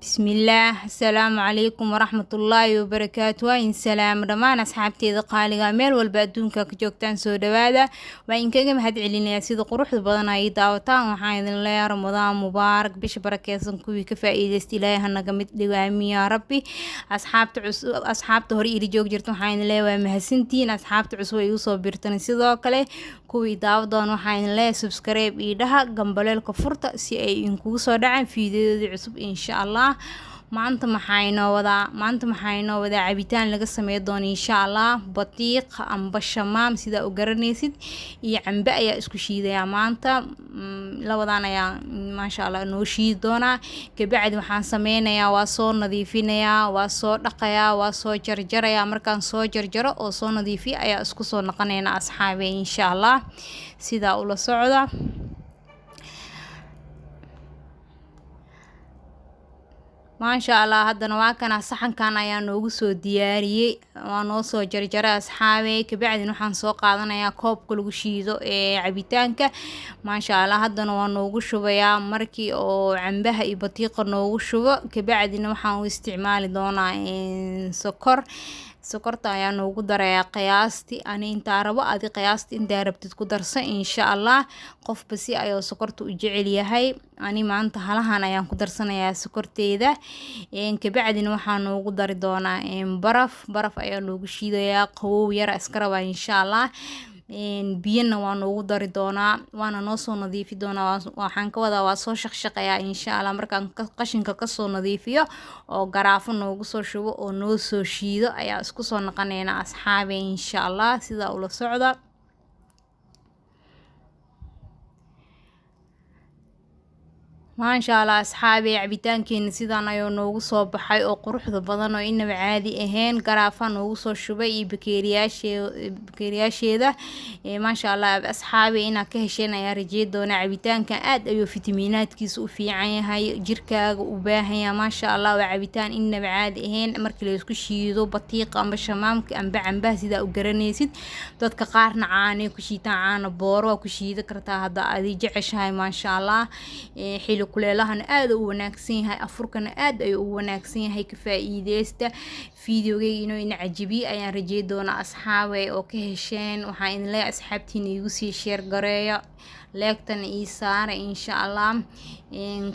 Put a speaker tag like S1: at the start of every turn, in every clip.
S1: Bismillaah, asalaamu calaykum waraxmatullaahi wabarakaatu. Waa in salaamo dhammaan asxaabteeda qaaliga meel walba adduunka ka joogtaan. Soo dhawaada. Waa inkaga mahad celinayaa sida quruxda badan ay daawataan. Waxaan idin leeyahay Ramadaan mubaarak, bisha barakeysan kuwii ka faa-iideysta Ilaahay hanaga mid dhigo, aamiin yaa rabbi. Asxaabta cusub, asxaabta hore ila joog jirta, waxaan idin leeyahay waa mahadsantihiin. Asxaabta cusub ay usoo birtan, sidoo kale kuwii daawa doona, waxaan idin leeyahay subscribe iyo dhaha gambaleelka furta si ay inkugu soo dhacaan fiidiyoyadii cusub, insha Allah. Maanta maxaa inoo wadaa? Maanta maxaa inoo wadaa? Cabitaan laga sameyn doono, insha Allah, batiiq amba shamaam sidaa u garanaysid iyo cambe ayaa isku shiidayaa maanta. Labadan ayaa, maasha Allah, noo shiidi doonaa. Kabacdi waxaan sameynayaa, waa soo nadiifinayaa, waa soo dhaqayaa, waa soo jarjarayaa. Markaan soo jarjaro oo soo nadiifiyo ayaa isku soo noqonaynaa, asxaabe, insha Allah. Sidaa ula socda. Maasha Allah, haddana waa kana saxankan ayaa noogu soo diyaariyey, waa noo soo jarjaray, asxaabe. Kabacdina waxaan soo qaadanayaa koobka lagu shiido ee cabitaanka. Maasha Allah, haddana waa noogu shubayaa. Markii oo cambaha iyo batiiqa noogu shubo, kabacdina waxaan u isticmaali doonaa sokor. Sokorta ayaa noogu darayaa qiyaasti ani intaa rabo, adi qiyaasti intaa rabtid ku darsa, insha Allah. Qofba si ayuu sokorta u jecel yahay. Ani maanta halahan ayaan ku darsanayaa sokorteeda. Kabacdina waxaa noogu dari doonaa baraf. Baraf ayaa noogu shiidayaa, qabow yara iska rabaa, insha Allah. Biyana waa noogu dari doonaa, waana noo soo nadiifi doonaa. Waxaan ka wadaa waa soo shaqshaqayaa, insha Allah. Markaan qashinka kasoo nadiifiyo oo garaafo noogu soo shubo oo noo soo shiido ayaa isku soo noqoneynaa, asxaabe, insha Allah. Sidaa ula socda. Maasha Allah, asxaabi, cabitaankeena sidaan ayuu noogu soo baxay oo quruxda badan oo inaba caadi ahayn. Garaafa noogu soo shubay iyo bakeeriyaasheeda. Maasha Allah, asxaabi, inaad ka hesheen ayaa rajey doona. Cabitaankan aad ayuu fitamiinaadkiisa u fiican yahay, jirkaaga u baahan yahay. Maasha Allah, waa cabitaan inaba caadi ahayn markii la isku shiido batiiqa amba shamaamka amba cambaha, sidaa u garanaysid. Dadka qaarna caanay ku shiitaan, caano booro waa ku shiidi kartaa hadda adi jeceshahay. Maasha Allah, xili kuleelahana aada u wanaagsan yahay, afurkana aad ayuu u wanaagsan yahay. Ka faa-iideysta. Videogeyga inuu ina cajibiye ayaan rajey doonaa, asxaabe, oo ka hesheen. Waxaan idin leeyahay asxaabtiina igu sii share gareeya, like-tana ii saara, insha Allah.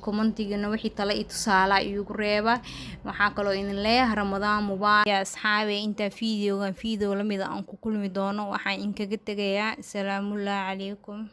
S1: Commentigana wixii tala i tusaalaa iigu reeba. Waxaa kaloo idin leeyahay Ramadaan mubaarak, asxaabe. Intaa videogan video lamida aan ku kulmi doono, waxaan inkaga tegayaa salaamullaahi calaykum.